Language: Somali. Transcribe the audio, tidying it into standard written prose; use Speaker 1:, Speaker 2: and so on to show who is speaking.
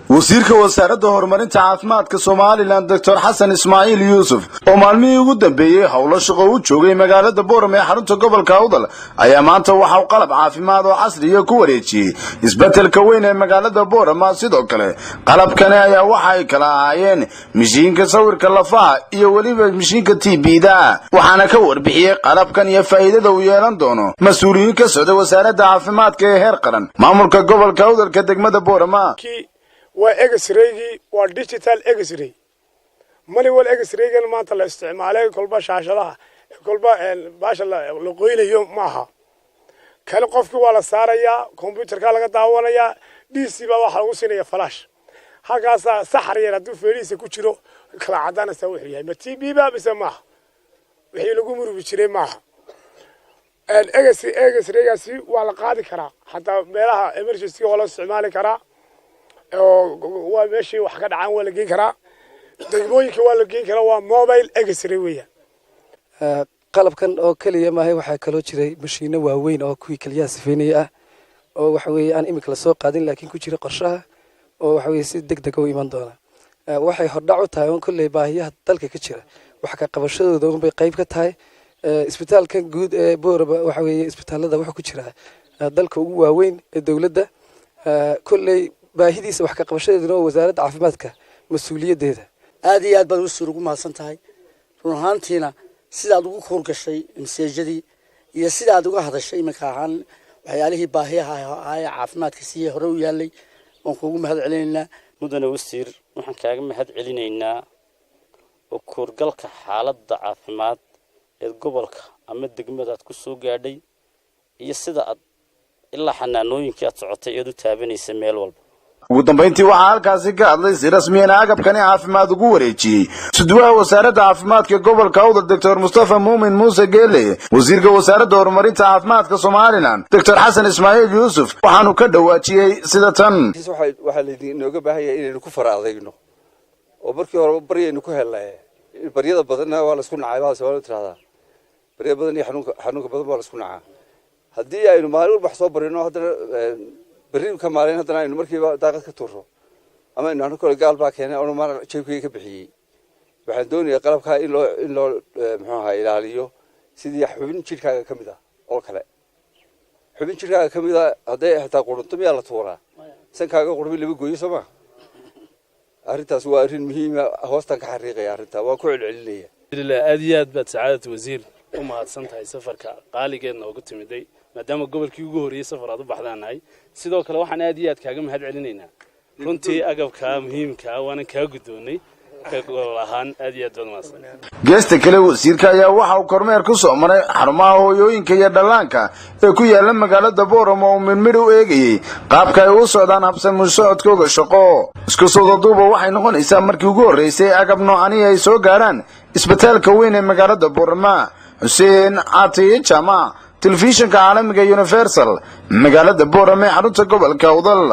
Speaker 1: Wasiirka Wasaaradda Horumarinta Caafimaadka Somaliland, Doctor Xasan Ismaaciil Yuusuf, oo maalmihii ugu dambeeyey howlo shaqo u joogay magaalada Boorama ee xarunta gobolka Awdal, ayaa maanta waxa uu qalab caafimaad oo casriya ku wareejiyey isbetelka weyn ee magaalada Boorama. Sidoo kale qalabkani ayaa waxa ay kala ahaayeen mishiinka sawirka lafaha iyo weliba mishiinka TB-da. Waxaana ka warbixiyey qalabkan iyo faa'iidada uu yeelan doono mas-uuliyiin ka socda Wasaaradda Caafimaadka ee heer qaran, maamulka gobolka Awdalka, degmada Boorama.
Speaker 2: Waa x-raygii, waa digital x-ray. Manual x-raygan maanta la isticmaalay, kolba shaashadaha, kolba baasha la qoynayo maaha. Kale qofkii waa la saarayaa, computerka laga daawanayaa, DC baa waxaa lagu siinaya flash. Halkaasaa saxar yar hadduu feerihiisa ku jiro kala caddaanaysaa wuxuu yahay, ma TB ba mise maaha. Wixii lagu murubi jiray maaha. X-raygaasi waa la qaadi karaa, hataa meelaha emergency waa loo isticmaali karaa, oo waa meeshii wax ka dhacaan waa la geyn karaa, degmooyinka waa la geyn karaa. Waa mobile x-ray weeyaan.
Speaker 3: Qalabkan oo keliya maahay, waxaa kaloo jiray mashiino waaweyn oo kuwii keliyaha sifeynaya ah, oo waxa weeye aan iminka lasoo qaadin laakiin ku jira qorshaha, oo waxa weye si deg dega u iman doona. Waxay hordhac u tahay un kolley baahiyaha dalka ka jira wax ka qabashadooda unbay qayb ka tahay. Isbitaalkan guud ee Boorama waxa weeye isbitaalada wuxuu ku jiraa dalka ugu waaweyn ee dowladda. Kolley baahidiisa wax ka qabashadeeduna waa Wasaaradda Caafimaadka mas-uuliyaddeeda.
Speaker 4: Aad iyo aad baad, wasiir, ugu mahadsan tahay. Run ahaantiina sidaad ugu kuurgashay maseejadii iyo sida aad uga hadashay iminka ahaan waxyaalihii baahiyaha ahaa ee caafimaadka siiyey hore u yaalay, waan kuugu mahad celinaynaa.
Speaker 5: Mudane wasiir, waxaan kaaga mahad celinaynaa oo kuurgalka xaaladda caafimaad ee gobolka ama degmadaad ku soo gaadhay iyo sida aad ilaa xanaanooyinkii aad socotay eed u taabanaysa meel walba.
Speaker 1: Ugu dambayntii waxaa halkaasi ka hadlay, si rasmiyana agabkani caafimaad ugu wareejiyey, suduwaha Wasaaradda Caafimaadka gobolka Awdal, Doctor Mustafa Muumin Muuse Geele, wasiirka Wasaaradda Horumarinta Caafimaadka Somaliland, Doctor Xasan Ismaaciil Yuusuf. Waxaanu ka dhawaajiyey sida tan:
Speaker 6: Waxaa laydinooga baahan yahay inaynu ku fara adayno, oo markii horeba baryaynu ku helnay. Baryada badanna waa laisku nacay, baa Soomaalidu tirahdaa. Baryada badan iyo xanuunka badan waa laisku nacaa. Haddii aynu maalin walba wax soo barino, haddana berri ka maalin haddana aynu markiiba daaqad ka tuurro ama aynu anu kale gaal baa keenay oonu maal jeebkayga ka bixiyey, waxaan doonayaa qalabkaa in loo muxuu ahaa ilaaliyo sidii xubin jidhkaaga ka mid ah oo kale. Xubin jidhkaaga ka mid a hadday xitaa qurunto, miyaa la tuuraa? Sankaaga qurmi lama gooyo, soo ma? Arrintaas waa arrin muhiima, hoostaan ka xariiqaya arrintaa, waan ku celcelinaya.
Speaker 7: Alhamdulillah, aad iyo aad baad, sacaadatu wasiir, u mahadsan tahay safarka qaaligeed noogu timiday, maadaama gobolkii ugu horreeyey safar aad u baxdaan nahay. Sidoo kale waxaan aad iyo aad kaaga mahad celinaynaa runtii agabkaa muhiimkaa, waanan kaa guddoonnay ka gobol ahaan. Aad iyo aad baad mahadsan.
Speaker 1: Geesta kale wasiirka ayaa waxa uu kormeer ku soo maray xarumaha hooyooyinka iyo dhallaanka ee ku yaala magaalada Boorama, oo midmidh u eegayey qaabka ay u socdaan habsami socodkooga shaqo. Isku soo duuba, waxay noqonaysaa markii ugu horraysay agab noocani ay soo gaarhaan isbitaalka weyn ee magaalada Boorama. Xuseen Catiye Jaamac, Telefishinka Caalamiga Universal, magaalada Boorama ee xarunta gobolka Awdal.